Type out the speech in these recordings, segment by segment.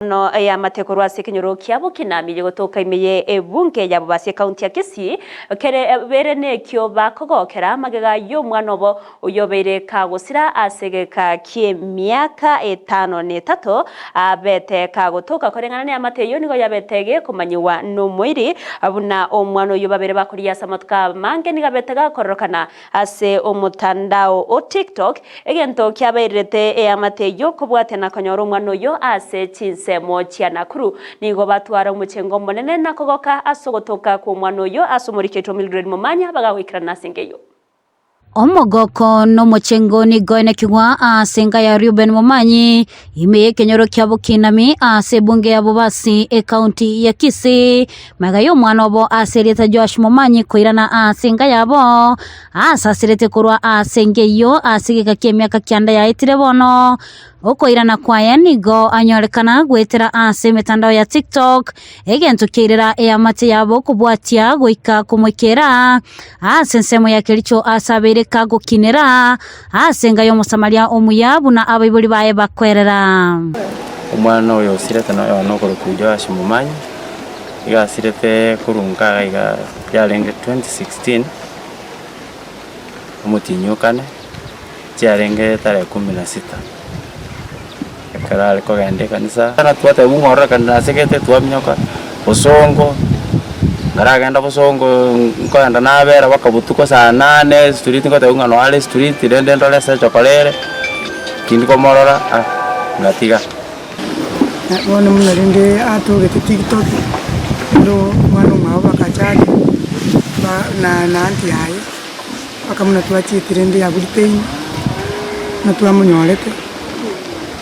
Bono eamate korwa ase ekenyoro kia Bokinami gegotoka ime ye ebunge ya Bobasi ekaunti ya Kisii kere bere nekio bakogokera magega y'omwana obo oyobeire kagosira ase egeka ki'emiaka etano na etato abete kagotoka koreng'ana neamate eyio nigo yabete gekomanyiwa nomoiri buna omwana oyio babere bakorigia ase amatuko amange nigo abete gakororokana Ase omotandao o TikTok, egento kiabairerete eamate eyio kobwatia na konyora omwana oyio ase chinsemo chia Nakuru. Nigo batwara omochengo omonene na kogoka ase ogotoka kw'omwana oyio ase omoriki oitwa Mildred Momanya bagagoikerana ase enka eyio. Omogoko nomochengo nigo oenekigwa ase enka ya Reuben Momanyi ime y'ekenyoro kia Bokinami ase ebunge ya Bobasi ekaunti ya Kisii. Magega y'omwana obo ase erieta Joash Momanyi koirana ase enka yabo, asasirete korwa ase enka eyio ase egeka ki'emiaka kianda yaetire bono. Okoirana kwaye nigo anyorekana goetera ase emetandao ya TikTok, egento kiairera eamate yabo kobwatia goika komoikera ase ensemo ya Kericho ase abeire kagokinera ase enka y'Omosamaria omuya buna abaibori baye bakwerera. Omwana oyo osirete noyo one okorokwa Joash Momanyi. Iga asirete korwa nka iga yarenge 2016, omotienyi o kane, chiarenge tarehe kumi na sita, ekero are kogenda ekanisa, ekero twatebwa ng'a ororo kende nasegete twaminyoka bosongo, nkaragenda bosongo nkoenda nabera mpaka botuko saa nane street ngotebiwa ng'a noare street rende ndore ase echokora ere, tindi komorora ah, ngatiga. Bono buna rende atogete TikTok, rende omwana omwabo bakacharia ba na aunty yaye, mpaka buna twachiete rende ya Britain, buna twamonyorete,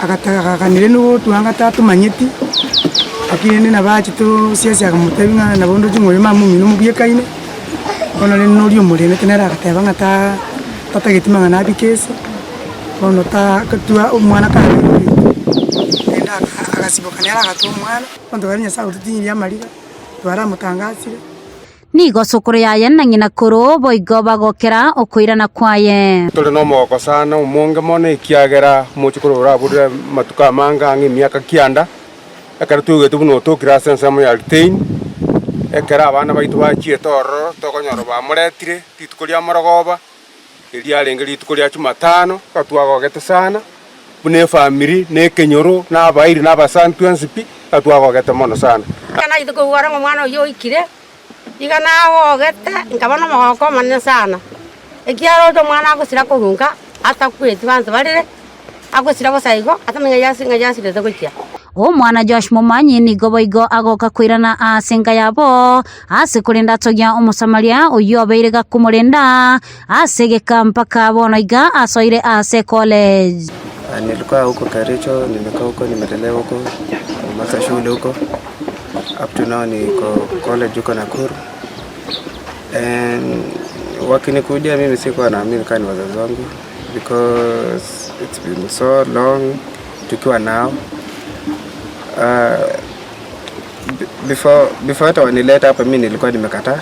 agataganire nogotwanga tatomanyeti, lakini rende nabo achete siasa akamotebia ng'a nabo ndoche ng'a oyo mama omino mobiekaine, bono rende noria omoremete nere agateba ng'a ta tatageti mang'ana abike ase. Bono tagatwa omwana kare rende agasiboka nere agatwa omwana, abanto baria Nyasaye ototinyirie amariga, twaramotangasire. Nigo sokoro yaye na ng'ina koro boigo bagokera okoirana kwaye. Tore nomogoko sana omonge mono ekiagera omochokoro oraburire amatuko amange ang'e emiaka kianda, ekero toigwete buna otokire ase ensemo ya Litein, ekero abana baito bachiete ororo tokonyora bamoretire rituko ria morogoba. Eriarenge rituko ria Jumatano, gatwagogete sana, buna efamiri, na ekenyoro, na abairi, na abasani twensi pi, gatwagogete mono sana. Ekero nachiete koigwa ng'a omwana oyio oikire, iga nagogete, nkaba nomogoko omonene sana, ekiagera oche omwana agosira korwa nka, atakweti banto barere, agosira bosa igo, atamanya ng'a yasirete gochia. Omwana Joash Momanyi nigo boigo agoka koirana ase enka yabo, ase korende atogia Omosamaria oyio obeire gakomorenda ase egeka mpaka bono iga asoire ase college. Nilikuwa huko Kericho, nimekaa huko, nimelelewa huko, nimemaliza shule huko. Up to now niko college huko Nakuru. And wakinikujia mimi sikuwa naamini kama ni wazazi wangu because it's been so long tukiwa nao. Uh, before before hata wanileta hapa mi nilikuwa nimekataa,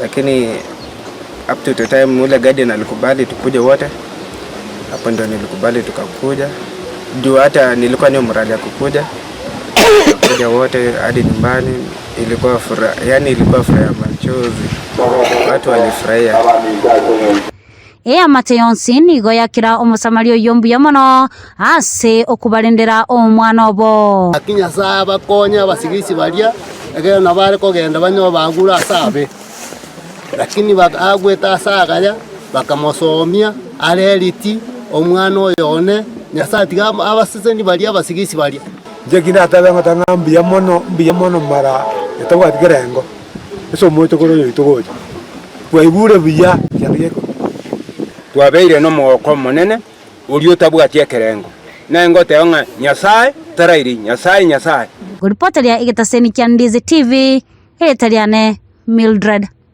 lakini up to the time ule guardian alikubali tukuje wote, hapo ndio nilikubali tukakuja, juu hata nilikuwa ni morali ya kukuja kuja wote hadi nyumbani. Ilikuwa furaha, yani ilikuwa furaha ya machozi, watu walifurahia. Eamate yonsi nigo yakira Omosamaria oyio mbuya mono ase okobarendera omwana obo. Naki Nyasae abakonye abasigisi baria, ekero nabo bare kogenda banyore bagure ase abe. Lakini agwete ase agaya, bakamosomia are eriti, omwana oyo one, Nyasae tiga abaseseni baria abasigisi baria. Inche ki ndatebe ngoteba ng'a mbuya mono, mbuya mono mara etabwati kerengo, ase omochokoro oyo oito gocha. Twaigure buya kende gekoba. Twabeire nomogoko omonene, oria otabwati ekerengo. Naye ngoteba ng'a Nyasae tarairi, Nyasae, Nyasae. Ngoripoteria egetaseni kia Ndizi TV, erieta riane Mildred.